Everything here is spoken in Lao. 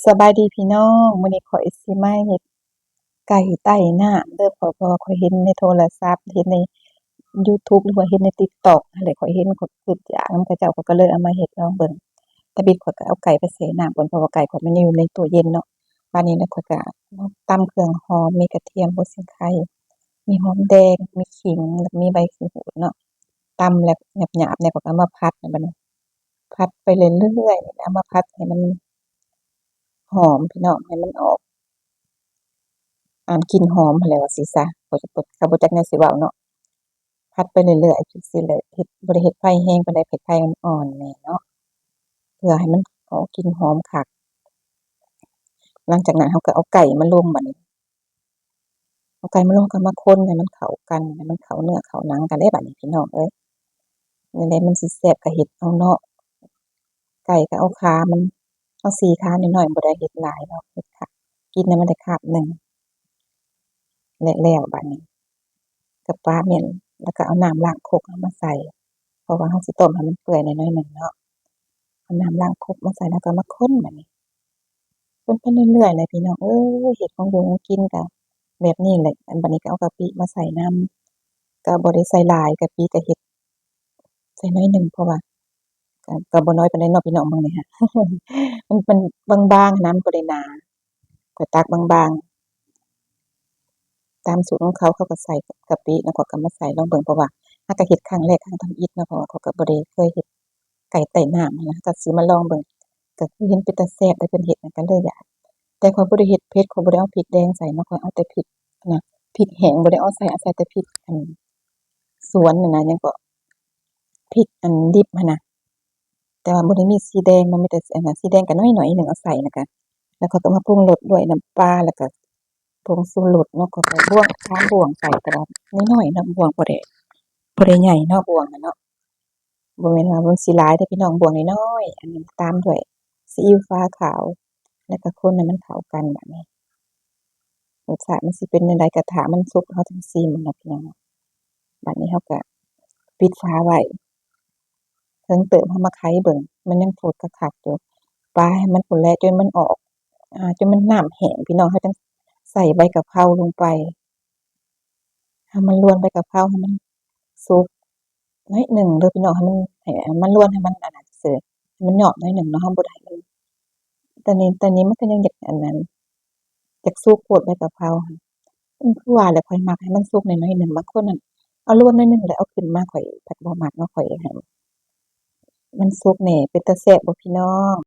ສະບາຍດີພີ່ນ້ອງ, ມື້ນີ້ຂ້ອຍຊິມາເຮັດໄກ່ໃຕ້ນ້ຳເດີ້ ເພາະວ່າຂ້ອຍເຫັນໃນໂທລະສັບ ເຫັນໃນຢູທູບ ຫຼືວ່າເຫັນໃນຕິກຕັອກຫັ້ນແຫຼະ, ຂ້ອຍເຫັນ ຂ້ອຍຄິດຢາກນຳເຂົາເຈົ້າ ຂ້ອຍກໍເລີຍເອົາມາເຮັດລອງເບິ່ງ. ແຕ່ບິດຂ້ອຍກໍເອົາໄກ່ໄປແຊ່ນ້ຳກ່ອນ ເພາະວ່າໄກ່ຂ້ອຍມັນຍັງຢູ່ໃນຕູ້ເຢັນເນາະ. ບາດນີ້ແລ້ວຂ້ອຍກໍຕຳເຄື່ອງຫອມ ມີກະທຽມ ຫົວສີໄຄ ມີຫອມແດງ ມີຂີງ ແລ້ວມີໃບຂີ້ຫູດເນາະ, ຕຳແລ້ວຫຍາບໆ ແລ້ວກໍເອົາມາຜັດ ບາດນີ້ຜັດໄປເລື້ອຍໆ ເອົາມາຜັດໃຫ້ມັນຫອມພີ່ນ້ອງ ໃຫ້ມັນອອກ ອ່າ ກິ່ນຫອມຫັ້ນແຫຼະ ວ່າຊີ້ຊະ ຂ້ອຍກໍບໍ່ ຂ້ອຍບໍ່ຈັກແນວຊິເວົ້າເນາະ. ຜັດໄປເລື້ອຍໆ ຈັ່ງຊີ້ແຫຼະ ເຮັດ ບໍ່ໄດ້ເຮັດໄຟແຮງປານໃດ ເຮັດໄຟອ່ອນໆແດ່ເນາະ ເພື່ອໃຫ້ມັນອອກກິ່ນຫອມຄັກ. ຫຼັງຈາກນັ້ນເຮົາກໍເອົາໄກ່ມາລົງ ບາດນີ້ ເອົາໄກ່ມາລົງ ກໍມາຄົນໃຫ້ມັນເຂົ້າກັນ ໃຫ້ມັນເຂົ້າເນື້ອເຂົ້າໜັງກັນເດ້ ບາດນີ້ພີ່ນ້ອງເອີຍ. ແນວໃດມັນຊິແຊບກໍເຮັດເອົາເນາະ. ໄກ່ກໍເອົາຂາມັນ ເອົາສີ່ຂານ້ອຍໆ ບໍ່ໄດ້ເຮັດຫຼາຍດອກ ເຮັດຄາບ ກິນໃຫ້ມັນໄດ້ຄາບໜຶ່ງ ແລ້ວ ແລ້ວບາດນີ້ກໍປະແມ່ນ ແລ້ວກໍເອົານ້ຳລ້າງຄົກເຮົາມາໃສ່ ເພາະວ່າເຮົາຊິຕົ້ມໃຫ້ມັນເປື່ອຍໜ້ອຍໜຶ່ງເນາະ. ເອົານ້ຳລ້າງຄົກມາໃສ່ ແລ້ວກໍມາຄົນ ບາດນີ້ຄົນໄປເລື້ອຍໆແຫຼະພີ່ນ້ອງເອີຍ. ເຮັດຂອງຢູ່ຂອງກິນກໍແບບນີ້ແຫຼະ. ອັນ ບາດນີ້ກໍເອົາກະປິມາໃສ່ນຳ ກໍບໍ່ໄດ້ໃສ່ຫຼາຍ ກະປິກໍເຮັດໃສ່ໜ້ອຍໜຶ່ງ ເພາະວ່າ ກໍ ກໍບໍ່ນ້ອຍປານໃດເນາະພີ່ນ້ອງ ເບິ່ງນີ້ຫາ ມັນ ມັນບາງໆຫັ້ນນະ ມັນບໍ່ໄດ້ໜາ ກໍຕັກບາງໆ ຕາມສູດຂອງເຂົາ ເຂົາກໍໃສ່ກະປິ ແລ້ວຂ້ອຍກໍມາໃສ່ລອງເບິ່ງ ເພາະວ່າເຮົາກໍເຮັດຄັ້ງແລກຄັ້ງທຳອິດເນາະ ເພາະວ່າຂ້ອຍກໍບໍ່ໄດ້ເຄີຍເຮັດໄກ່ໃຕ້ນ້ຳຫັ້ນນະ ກໍຊິມາລອງເບິ່ງ ກໍຄືເຫັນເປັນຕາແຊບເດ້ ເພິ່ນເຮັດນະ ກໍເລີຍຢາກ. ແຕ່ຂ້ອຍບໍ່ໄດ້ເຮັດເຜັດ ຂ້ອຍບໍ່ໄດ້ເອົາພິກແດງໃສ່ເນາະ ຂ້ອຍເອົາແຕ່ພິກນະ ພິກແຫ້ງ ບໍ່ໄດ້ເອົາໃສ່ ເອົາໃສ່ແຕ່ພິກ ອັນ ສວນຫັ້ນນະ ຫຍັງເກາະ ພິກອັນດິບຫັ້ນນະ ແຕ່ວ່າບໍ່ໄດ້ມີສີແດງເນາະ ມີແຕ່ອັນນັ້ນ ສີແດງກໍໜ້ອຍໆໜຶ່ງເອົາໃສ່ນະກະ ແລ້ວເຂົາກໍມາປຸງລົດດ້ວຍນ້ຳປາ ແລ້ວກໍຜົງຊູລົດເນາະ ເຂົາກໍບວງ ສາມບວງໃສ່ ແຕ່ວ່ານ້ອຍໆເນາະ ບວງບໍ່ໄດ້ ບໍ່ໄດ້ໃຫຍ່ເນາະ ບວງນະເນາະ ບໍ່ແມ່ນວ່າມັນຊິຫຼາຍເດ້ພີ່ນ້ອງ ບວງນ້ອຍໆ ອັນນີ້ຕາມດ້ວຍຊີອິ້ວຟ້າຂາວ ແລ້ວກໍຄົນໃຫ້ມັນເຂົ້າກັນ ບາດນີ້ ລົດຊາດມັນຊິເປັນແນວໃດ ກະຖ້າມັນສຸກເຮົາຈຶ່ງຊີມເນາະພີ່ນ້ອງ. ບາດນີ້ເຮົາກະປິດຝາໄວ້ ເຖິງເຕີບ ເຮົາມາໄຂເບິ່ງ ມັນຍັງຟົດຄັກໆຢູ່ ປາໃຫ້ມັນພຸ້ນແຫຼະ ຈົນມັນອອກ ອ່າ ຈົນມັນນ້ຳແຫ້ງພີ່ນ້ອງ ເຮົາຈັ່ງໃສ່ໃບກະເພົາລົງໄປ ໃຫ້ມັນລວນໃບກະເພົາໃຫ້ມັນສຸກໜ້ອຍໜຶ່ງເດີ້ພີ່ນ້ອງ ໃຫ້ມັນ ໃຫ້ມັນລວນ ໃຫ້ມັນອັນນັ້ນຊື່ໆ ໃຫ້ມັນຍອບໜ້ອຍໜຶ່ງເນາະ ເຮົາບໍ່ໄດ້ໃຫ້ມັນ ຕອນນີ້ ຕອນນີ້ມັນກໍຍັງຢາກອັນນັ້ນ ຢາກສຸກໂພດໃບກະເພົາຫັ້ນ ຄືວ່າແຫຼະ ຂ້ອຍມັກໃຫ້ມັນສຸກໜ້ອຍໆໜຶ່ງ ບາງຄົນນັ້ນເອົາລວນໜ້ອຍໜຶ່ງແລ້ວເອົາຂຶ້ນມາ ຂ້ອຍພັດບໍ່ມັກເນາະ ຂ້ອຍໃຫ້ມັນສຸກແດ່ ເປັນຕາແຊບບໍ່ພີ່ນ້ອງ?